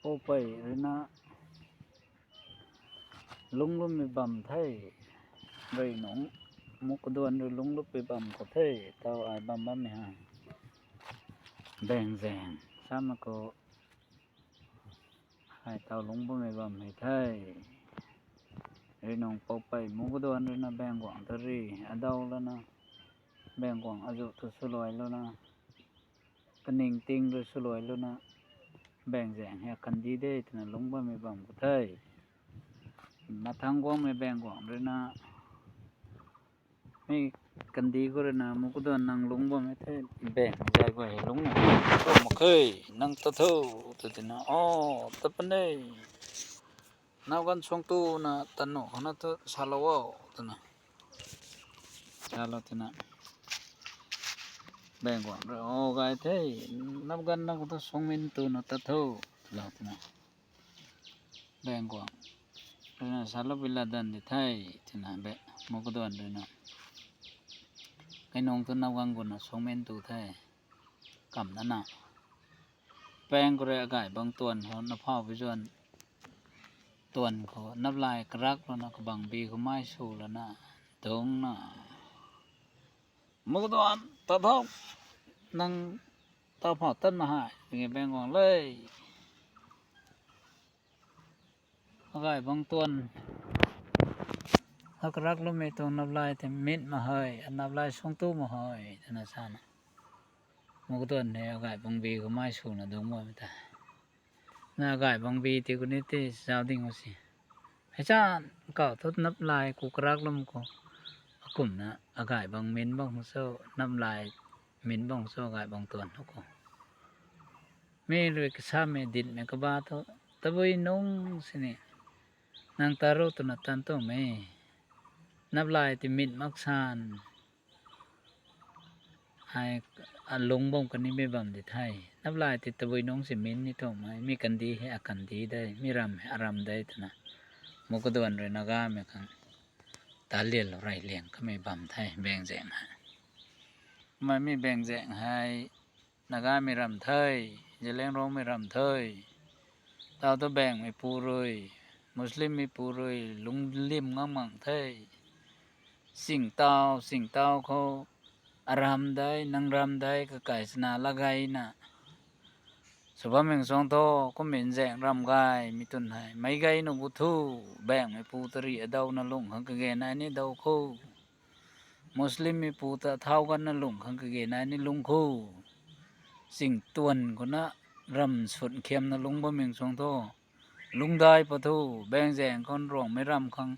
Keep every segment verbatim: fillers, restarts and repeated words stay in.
Poupei rui na lungc lummei bam the. Rui nungc Mukaduan rui lungc lummei bam khou the. Tau ai bam bammei hei Baengzaeng samei khou hei tau lungc bammei bam hei the. Rui nungc Poupei Mukaduan rui na Baengguangc ta ri adau lana, Baengguangc azuh tu swluai lana, kaning ting rui swluai lana, Baengzaeng hei kandih de twna lungc bammei bam khou the. Mathang guangmei Baengguangc rui na, mi kandih khou rui na Mukaduan nang lungc bammei the, Baengzaeng guay hei lungc na, mak khe, nang ta tho, tw tina, o, ta puni. Nau ganv suang tuna, tanu khou na tu salou o, twna. Salou twna. Baengguangc rui, o gay the, nap ganv nang khou tu suangmin tuna ta tho, lou twna. Baengguangc rui na saloupui latdanv di the, twna be, Mukaduan rui na. Kainung tu nap ganv guna suangmin tu the. Kamna na. Paeng khou rui agay bang tuan khou na phau bi zuan. Tuan khou naplai karak lana kabang bi khou mai sw lana. Dungcna. Mukaduan, ta tho. Nang ta phau tan ma hei, nge Baengguangc le. Agay bang tuan. Akarak lumei tuang naplai tei mit ma hei, naplai suang tu ma hei, twna sana. Mukaduan hei agay bang bi khou mai swna dungc bammei ta. Na agay bang bi ti kuni ti zauc ding o si. Hei chan kau thu naplai ku karak lum khou. Akumna agay bang min bang khou cho, naplai min bang khou cho agay bang tuan khou. Mi rui kasamei ditmei kaba thu, tabui nungc sini. Nang ta ro twna tan tuang me. Naplai ti mit mak san. Hei, alung bam kanimei bam di the. Naplai ti tabui nungc si min ni tuang mei. Mi kandih hei akandih de, mi ram hei aram de twna. Mukaduan rui Nagamei khang talianlou rey liang kamei bam the, Baengzaeng hei. Kumna mi Baengzaeng hei, Nagamei ram the, Zeliangrongmei ram the. Tau tu Baengmeipu rui, Muslimmeipu rui, lunglim ngam mang the. Singtau, singtau khou, aram dei, nang ram dei, kakai chana lagayna. Sw bammei suang thu, kummei nzaeng ram gaymei twn hei, meic gay nuh gu thu, Baengmeipu tari adau na lung khang kage nai ni dau khou. Muslimmeipu ta thau ganna lung khang kage nai ni lung khou. Singtuan khou na ram sut khiamna lung bammei suang thu. Lungcdai pat thu, Baengzaeng khou Nruangmei ram khang.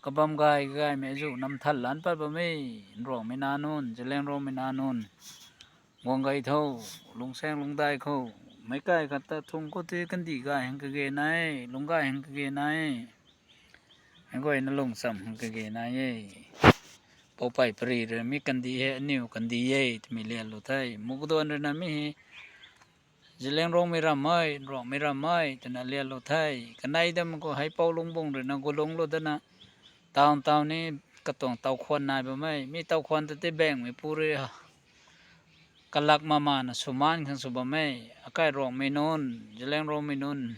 Kabam gay gaymei zu namthat lan pat bammei, Nruangmei nac nunc, Zeliangrongmei nac nunc. Guang gay tho, lungsaeng lungcdai khou. Meic kai khat ta thung khou ti kandih gay hang kage nai, lung gay hang kage nai. Hei guayna lungcham hang kage nai e. Poupei pari rui mi kandih hei, aniw kandih e, twmei lianlou the. Mukaduan rui na mi hei, Zeliangrongmei ram e, Nruangmei ram e, twna lianlou the. Kanei dam khou Heipou Lungbung rui na gulungclou dana. Town town ni katuang taukhwan nai bammei. Mi taukhwan ta ti Baengmeipu rui ha. Kalak mamana swmaan khang sw bammei. Akai Nruangmei nunc, Zeliangrongmei nunc.